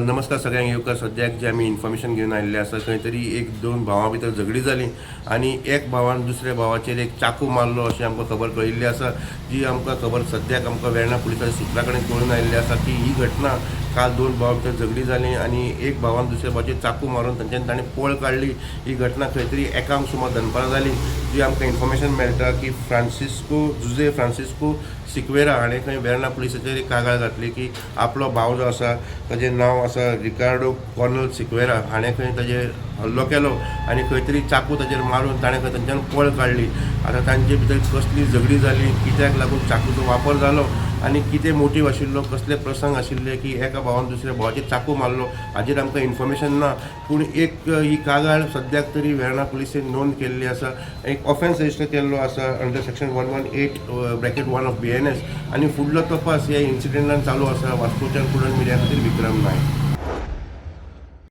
नमस्कार सगळ्यांक येवकार. सद्याक जे आमी इन्फॉर्मेशन घेवन आयिल्ले आसा, खंय तरी एक दोन भावां भितर झगडी जाली आनी एक भावान दुसऱ्या भावाचेर एक चाकू मारलो अशें आमकां खबर कळिल्ली आसा. जी आमकां खबर सद्याक आमकां वेर्णा पुलिसाच्या सुत्रा कडेन कळून आयिल्ली आसा की ही घटना काल दोन भावां भितर झगडी जाली आनी एक भावान दुसऱ्या भावाचेर चाकू मारून तांच्यान ताणें पळ काडली. ही घटना खंय तरी एकांक सुमार दनपारां जाली. जी आमकां इन्फॉर्मेशन मेळटा की फ्रांसिस्को जुजे फ्रांसिस्को सिक्वेरा हाणें खंय वेर्णा पुलिसाचेर एक कागाळ घातली की आपलो भाव जो आसा, ताजें नांव आसा रिकार्डो कॉर्नल सिक्वेरा, हाणें खंय ताजेर हल्लो केलो आनी खंय तरी चाकू ताजेर मारून ताणें खंय तांच्यान पळ काडली. आतां तांचे भितर कसली झगडी जाली, कित्याक लागून चाकूचो वापर जालो आनी कितें मोटीव आशिल्लो, कसले प्रसंग आशिल्ले की एका भावान दुसऱ्या भावाचेर चाकू मारलो, हाजेर आमकां इन्फॉर्मेशन ना. पूण एक ही कागाळ सद्याक तरी वेर्णा पुलिसेन नोंद केल्ली आसा. एक ऑफेन्स रजिस्टर केल्लो आसा under section 118(1) of BNS आनी फुडलो तपास ह्या इन्सिडेंटान चालू आसा. वास्कोच्यान प्रुडंट मिडिया खातीर विक्रम नायक.